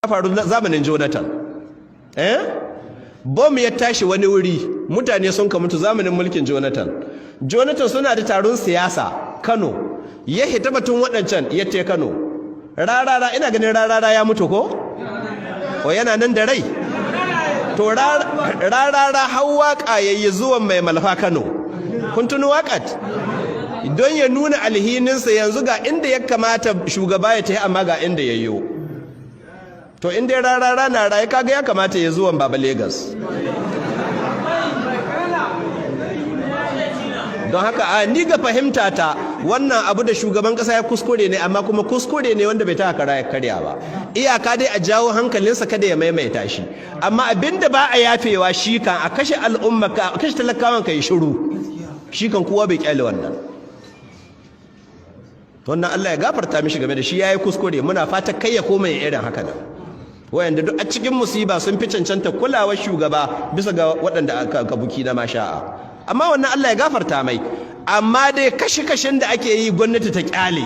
Faru zamanin Jonathan. Bom ya tashi wani wuri, mutane sun ka mutu zamanin mulkin Jonathan. Jonathan suna da taron siyasa Kano, ya hita batun waɗancan, ya te Kano. Rarara, ina ganin Rarara ya mutu ko? O, yana nan da rai? To, Rarara har waƙa yayi, "Zuwan Mai Malfa Kano". Kun tuni waƙat? Don ya nuna alhininsa, yanzu ga inda ya kamata shugaba ya tafi, amma ga inda ya yiwo. To, inda Rarara na raye, kaga ya kamata ya zuwan Baba Lagos. Don haka, a ni ga fahimta ta, wannan abu da shugaban kasa ya kuskure ne, amma kuma kuskure ne wanda bai taka kara ya karya ba. Iyaka dai a jawo hankalinsa kada ya maimaita shi. Amma abinda ba a yafewa shi kan a kashe al'umma ka, a kashe talakawan ka yi shiru, shi kan kowa bai kyale wannan. Wannan Allah ya gafarta mishi game da shi, yayi kuskure. Muna fata kai ya koma yin irin haka nan. Wayanda duk a cikin musiba sun fi cancanta kulawar shugaba bisa ga waɗanda aka buki na masha'a. Amma wannan Allah ya gafarta mai. Amma dai kashe-kashen da ake yi, gwamnati ta kyale,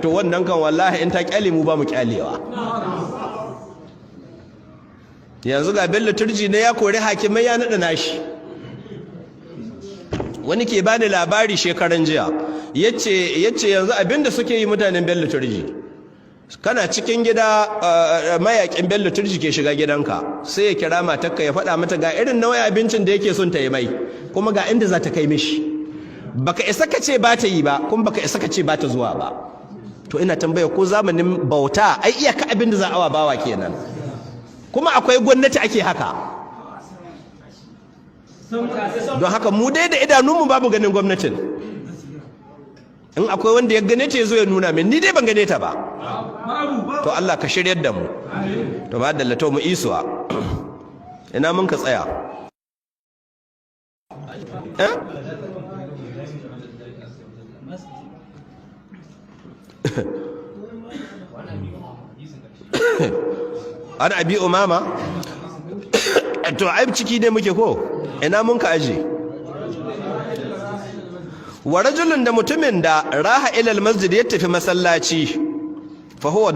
to wannan kan wallahi in ta kyale, mu ba mu kyalewa. Yanzu ga Bello Turji ne ya kori hakimai, ya naɗa nashi. Wani ke bani labari shekaran jiya, yace yanzu abinda suke yi mutanen Bello Turji, kana cikin gida, mayakin Bello Turji ke shiga gidanka, sai ya kira matarka, ya faɗa mata ga irin nau'in abincin da yake son ta yi mai, kuma ga inda za ta kai mishi. Baka isa ka ce ba ta yi ba, kuma baka isa ka ce ba ta zuwa ba. To, ina tambaya, ko zamanin bauta ai iyaka abin da za a wa bawa kenan, kuma akwai gwamnati ake haka. Don haka mu dai da idanunmu babu ganin gwamnatin. In akwai wanda ya gane ta, ya zo ya nuna min. Ni dai ban gane ta ba. To, Allah ka shiryar da mu. To, ba da lato mu isuwa. Ina mun ka tsaya, eh? An Abi Umama. To, ai ciki ne muke ko? Ina mun ka aje? Wa rajulun, da mutumin da raha ilal masjid, ya tafi masallaci, fa huwa